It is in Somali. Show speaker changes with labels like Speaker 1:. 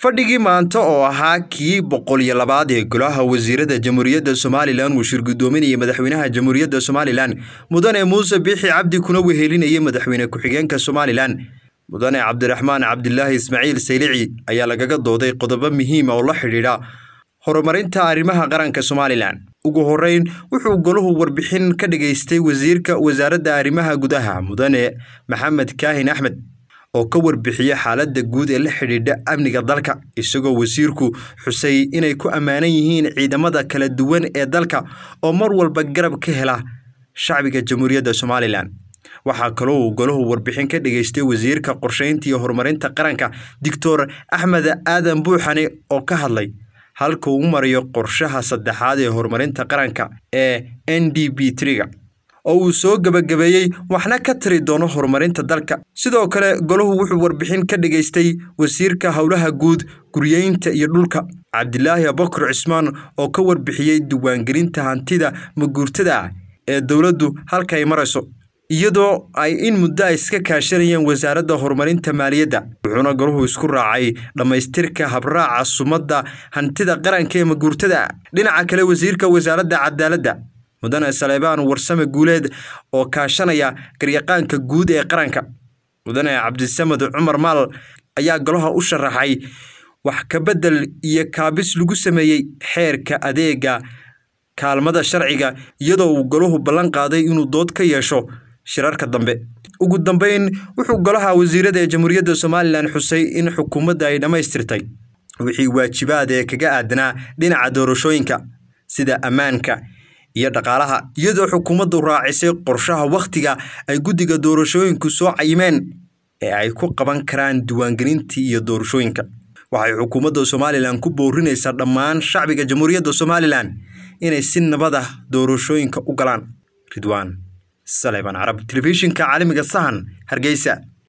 Speaker 1: Fadhigii maanta oo ahaa kii 102aad ee Golaha Wasiirada Jamhuuriyadda Somalilan uu shir guddoominayay Madaxweynaha Jamhuuriyadda Somalilan Mudane Muuse Biixi Cabdi, kuna wehelinayay Madaxweyne ku-xigeenka Somalilan Mudane Cabdiraxmaan Cabdilaahi Ismaaciil Saylici, ayaa lagaga dooday qodobo muhiim ah oo la xidhiidha horumarinta arrimaha qaranka Somalilan. Ugu horreyn, wuxuu goluhu warbixin ka dhageystay Wasiirka Wasaaradda Arrimaha Gudaha Mudane Maxamed Kaahin Axmed oo ka warbixiyey xaaladda guud ee la xidhiidha amniga dalka, isagoo wasiirku xusay inay ku ammaanan yihiin ciidamada kala duwan ee dalka oo mar walba garab ka hela shacbiga Jamhuuriyadda Somalilan. Waxaa kaloo uu goluhu warbixin ka dhageystay Wasiirka Qorsheynta iyo Horumarinta Qaranka Doctor Axmed Aadan Buuxane oo ka hadlay halka uu marayo qorshaha saddexaad ee horumarinta qaranka ee NDP 3-ga oo uu soo gabagabeeyey, waxna ka tari doono horumarinta dalka. Sidoo kale, goluhu wuxuu warbixin ka dhageystay Wasiirka Howlaha Guud, Guryeynta iyo Dhulka Cabdilaahi Abubakar Cismaan oo ka warbixiyey diiwaangelinta hantida maguurtada ah ee dowladdu halka ay marayso, iyadoo ay in muddo ay iska kaashanayeen Wasaaradda Horumarinta Maaliyadda. Wuxuuna goluhu isku raacay dhammaystirka habraaca sumadda hantida qaranka ee maguurtada. Dhinaca kale, Wasiirka Wasaaradda Cadaaladda Mudane Saleebaan Warsame Guuleed oo kaashanaya Garyaqaanka Guud ee Qaranka Mudane Cabdisamed Cumar Maal ayaa golaha u sharaxay wax ka beddel iyo kaabis lagu sameeyey xeerka adeega kaalmada sharciga, iyadoo uu goluhu ballan qaaday inuu dood ka yeesho shirarka dambe. Ugu dambeyn, wuxuu Golaha Wasiirada ee Jamhuuriyadda Somalilan xusay in xukuumadda ay dhammaystirtay wixii waajibaad ee kaga aadanaa dhinaca doorashooyinka sida ammaanka iyo dhaqaalaha, iyadoo xukuumaddu raacisay qorshaha wakhtiga ay guddiga doorashooyinku soo cayimeen ee ay ku qaban karaan diiwaangelintii iyo doorashooyinka. Waxay xukuumadda Somalilan ku boorinaysaa dhammaan shacbiga Jamhuuriyadda Somalilan inay si nabad ah doorashooyinka u galaan. Ridwaan Saleebaan Carab, Telefishinka Caalamiga Sahan, Hargeysa.